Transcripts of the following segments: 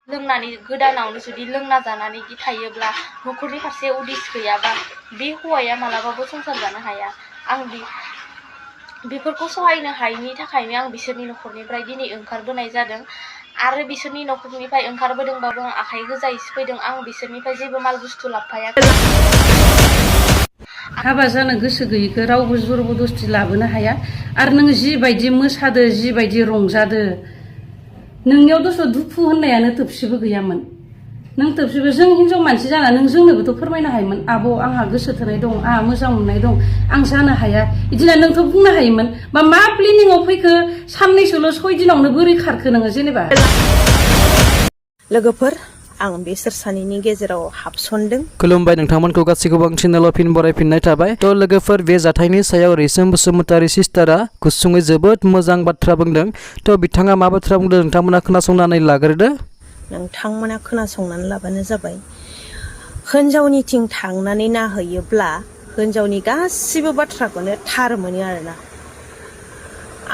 लोंनानै गोदानावनो जुदि लोंना जानानै थायोब्ला न'खरनि फारसे उदिस गैयाबा बे हौवाया मालाबाबो संसार जानो हाया। आं बेफोरखौ सहायनो हायैनि थाखायनो आं बिसोरनि न'खरनिफ्राय दिनै ओंखारबोनाय जादों आरो बिसोरनि न'खरनिफ्राय ओंखारबोदोंबाबो आं आखाइ गोजायैसो फैदों। आं बिसोरनिफ्राय जेबो माल बुस्थु लाबोफायाखै। हाबा जानो गोसो गैयैखौ रावबो जबरदस्ति लाबोनो हाया आरो नों जिबायदि मोसादो जिबायदि रंजादो नोंनियाव दसे दुखु होननायानो थोबसेबो गैयामोन। नों थोबसेबो जों हिनजाव मानसि जाना नों जोंनोबोथ' फोरमायनो हायोमोन आब' आंहा गोसो थोनाय दं आंहा मोजां मोननाय दं आं जानो हाया बिदिनो नोंथ' बुंनो हायोमोन मा प्लेनिंआव फैखो साननैसोल' 6 दिनावनो बोरै खारखो नोङो जेनेबा। लोगोफोर आं बिसोर सानैनि गेजेराव हाबसनदों। खुलुमबाय नोंथांमोनखौ गासैखौबो आं चेनेलाव फिन बरायफिननाय थाबाय। थ' लोगोफोर बे जाथायनि सायाव रैसोम बसुमतारी सिस्टारा गुसुङै जोबोद मोजां बाथ्रा बुंदों। थ' बिथाङा मा बाथ्रा बुंदों नोंथांमोना खोनासंनानै लाग्रोदो। नोंथांमोना खोनासंनानै लाबानो जाबाय। हिनजावनिथिं थांनानै नाहैयोब्ला हिनजावनि गासिबो बाथ्राखौनो थार मोनो आरोना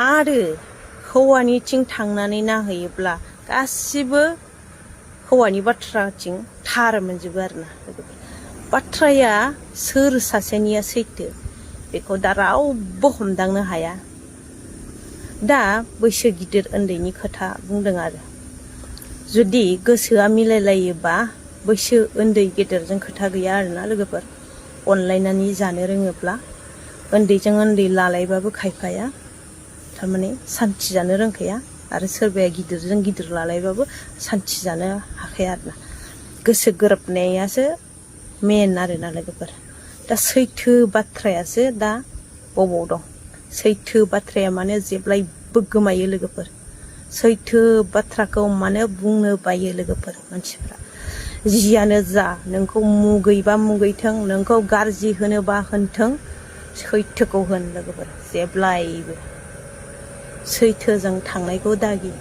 आरो हौवानिथिं थांनानै नाहैयोब्ला गासिबो हौवानि बाथ्राथिं थार मोनजोबो आरोना। बाथ्राया सोर सासेनिया सैथो बेखौ दा रावबो हमदांनो हाया। दा बैसो गिदिर उन्दैनि खोथा बुंदों आरो जुदि गोसोआ मिलायलायोबा बैसो उन्दै गेदेरजों खोथा गैया आरोना लोगोफोर। अनलायनानै जानो रोङोब्ला उन्दैजों उन्दै लालायबाबो खायफाया थारमाने सान्थि जानो रोंखाया आरो सोरबाया गिदिरजों गिदिर लालायबाबो सान्थि जानो हाखाया आरोना। गोसो गोरोबनायासो मेन आरोना लोगोफोर। दा सैथो बाथ्रायासो दा बबाव दं। सैथो बाथ्राया माने जेब्लायबो गोमायो लोगोफोर। सैथो बाथ्राखौ मानो बुंनो बायो लोगोफोर मानसिफ्रा। जियानो जा नोंखौ मुगैबा मुगैथों नोंखौ गाज्रि होनोबा होनथों सैथोखौ होन लोगोफोर। जेब्लायबो सैथोजों थांनायखौ दागि।